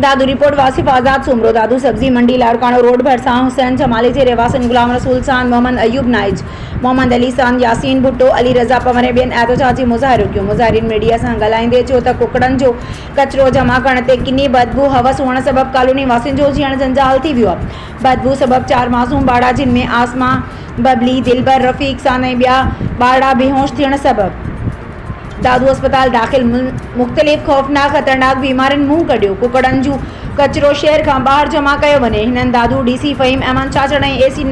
Dadu, report, Wasif آزاد سومرو، دادو سبزي منڊي Larkana road ڀرسان حسين جمالي جي رهواسين غلام رسول ساند، محمد ايوب نائچ، محمد علي ساند، ياسين ڀٽو، علي رضا پنور ۽ ٻين احتجاجي مظاهرو ڪيو. مظاهرين ميڊيا سان ڳالهائيندي چيو ته ڪڪڙن جو ڪچرو جمع ڪرڻ تي ڪني بدبو هوس هئڻ سبب ڪالوني واسين جو جيئڻ جنجال ٿي ويو آهي. بدبو سبب چار معصوم ٻارڙا جن ۾ عاصمه، ببلي، دلبر، رفيق ساند ۽ ٻيا ٻارڙا بيهوش ٿيڻ سبب دادو اسپتال داخل مختلف خوفناڪ خطرناڪ بيمارين منهن ڪڍيو، ڪڪڙن جون ڪچرو شهر کان ٻاهر جمع ڪيو وڃي، هنن دادو ڊي سي فهيم احمد چاچڙ ۽ اي سي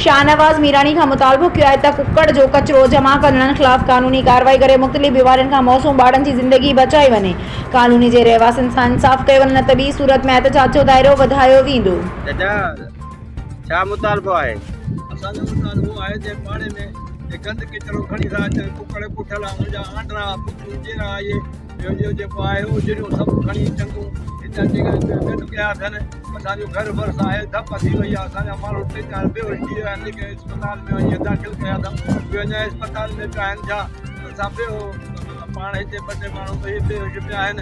شاهنواز ميراڻي کان مطالبو ڪيو آهي ته ڪڪڙ جو ڪچرو جمع ڪندڙن خلاف قانوني ڪارروائي ڪري مختلف بيمارين کان معصوم ٻارڙن جي زندگي بچائي وڃي، ڪالوني جي رهواسين سان انصاف ڪيو وڃي نه ته ٻي صورت ۾ احتجاج جو دائرو وڌايو ويندو. چچا ڇا مطالبو آهي؟ اسان جو مطالبو آهي ته پاڙي ۾ جي گند ڪچرو کڻي ٿا اچن ڪڪڙ ڪٺل ان جا آنڊرا پڇون جيرا اهي ٻيو ٻيو جيڪو آهي اجريون سڀ کڻي چنگون هتان جيڪي گڏ ڪيا اٿن اسان جو گهر ڀرسان آهي ڌپ ٿي وئي آهي اسان جا ماڻهو ٽي چار بيهوش ٿي ويا آهن جيڪي اسپتال ۾ وڃي داخل ڪيا اٿن اهي اڃا اسپتال ۾ پيا آهن ڇا اسان بي پاڻ هتي ٻه ٽي ماڻهو بيهوش پيا آهن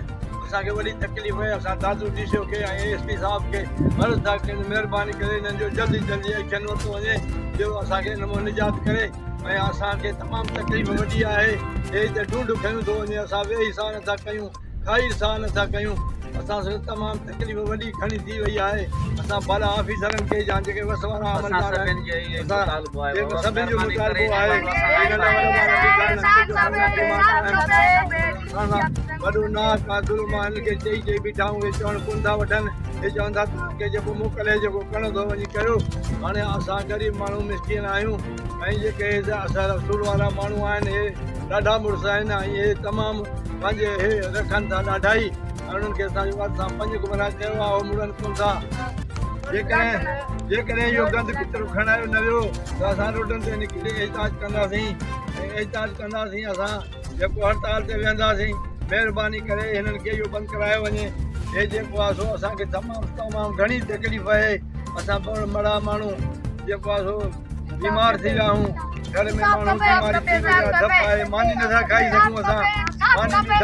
اسان کي وڏي تڪليف آهي اسان دادو ڊي سي او کي ۽ ايس پي صاحب کي عرض ٿا ڪيون مهرباني ڪري انهن جو جلدي جلدي ايڪشن ورتو وڃي جو اسان کي ان مان نجات ڪري ۽ اسان کي تمام تڪليف وڏي آهي هي ته ڍونڍ کنيون ٿو وڃي اسان ويهي ساهه نٿا ڪيون کائي ساهه نٿا ڪيون اسان سان تمام تڪليف وڏي کڻي ٿي وئي آهي اسان بالا آفيسرن کي يا جيڪي وس وارا عملدار آهن اسان سڀني جو مطالبو آهي اسان سان وڏو ناحق آ ظلم آ هن کي چئي چئي بيٺا آهيون اهي چوڻ ڪونه ٿا وٺن اهي چون ٿا توهان کي جيڪو موڪلي جيڪو ڪرڻو اٿو وڃي ڪريو هاڻي اسان غريب ماڻهو مسڪين آهيون ۽ جيڪي اسان رسول وارا ماڻهو آهن اهي ڏاڍا مڙس آهن ۽ اهي تمام پنهنجي اهي رکن ٿا ڏاڍائي ۽ انهن کي اسان جو اسان پنج گمرا چيو آهي اهو مڙن ڪونه ٿا جيڪڏهن جيڪڏهن اهو گند ڪچرو کڻايو نه ويو ته اسان روڊن تي نڪري احتجاج ڪنداسين ۽ احتجاج ڪنداسين اسان جيڪو هڙتال تي ويهنداسين مهرباني ڪري هنن کي اهو بند ڪرايو وڃي هي جيڪو آهي سو اسان کي تمام تمام گهڻي تڪليف آهي اسان پڻ مڙا ماڻهو جيڪو آهي سو بيمار ٿي ويا آهيون گهر ۾ ماڻهو بيماري ٿي وئي آهي ڌپ آهي ماني نٿا کائي سگهون اسان ماني جي ڌپ.